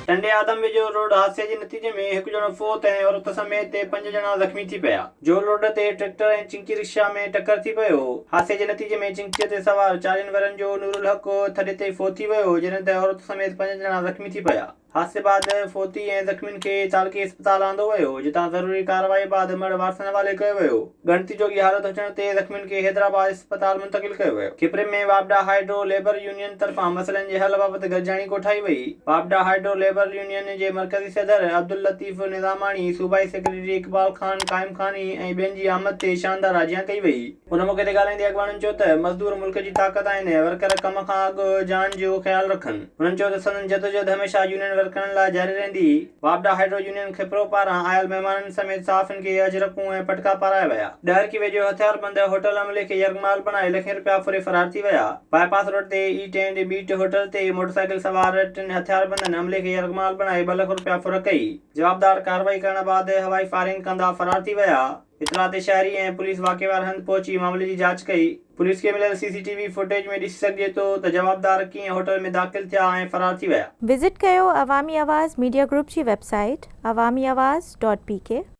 ٽنڊي آدم ويجهو روڊ حادثي جي نتيجي ۾ هڪ ڄڻو فوت ۽ عورت سميت پنج ڄڻا زخمي ٿي پيا. جول روڊ تي ٽريڪٽر ۽ چنگچي رڪشا ۾ ٽڪر ٿي پيو. حادثي جي نتيجي ۾ چنگچي تي سوار چاليهن ورهين جو نورالحق ٿڏي تي فوت ٿي ويو، جڏهن ته عورت سميت پنج ڄڻا زخمي ٿي پيا. حادثي بعد فوتي ۽ زخمين کي تعلقي اسپتال آندو ويو، جتان ضروري ڪارروائي بعد مڙهه وارثن حوالي ڪيو ويو. ڳڻتي جوڳي حالت هجڻ تي زخمين کي حيدرآباد اسپتال منتقل ڪيو ويو. کپري ۾ واپڊا هائيڊرو ليبر يونين طرفان مسئلن جي حل بابت گڏجاڻي ڪوٺائي وئي. واپڊا هائيڊرو ليبر يونين جي مرڪزي صدر عبداللطيف نظاماڻي، صوبائي سيڪريٽري اقبال خان قائمخاني ۽ ٻين جي آمد تي شاندار آجيان ڪئي وئي. ان موقعي تي ڳالهائيندي اڳواڻن چيو ته مزدور ملڪ جي طاقت آهن، ورڪر ڪم کان اڳ جان جو خيال رکن. هنن چيو ته سندن جدوجهد هميشه يونين ورڪرن لاء جاري رهندي. واپڊا هائيڊرو يونين کپرو پاران آيل مهمانن سميت صحافين کي اجرڪون ۽ پٽڪا پارايا ويا. ڏهرڪي ويجهو هٿياربند هوٽل عملي کي يرغمال بڻائي لکين رپيا ڦري فرار ٿي ويا. باء پاس روڊ تي ايٽ اينڊ ميٽ هوٽل تي موٽرسائيڪل سوار ٽن هٿياربندن عملي کي يرغمال بڻائي ٻه لک رپيا ڦر ڪئي. جوابدار ڪارروائي ڪرڻ بعد هوائي فائرنگ ڪندا فرار ٿي ويا. اطلاع تي شهري ۽ پوليس واقعي واري هنڌ پهچي معاملي جي جاچ ڪئي. پوليس کي مليل سي سي ٽي وي فوٽيج ۾ ڏسي سگهجي ٿو ته جوابدار ڪيئن هوٽل ۾ داخل ٿيا ۽ فرار ٿي ويا. وزٽ ڪيو عوامي آواز ميڊيا گروپ جي website Awami Awaz dot P K.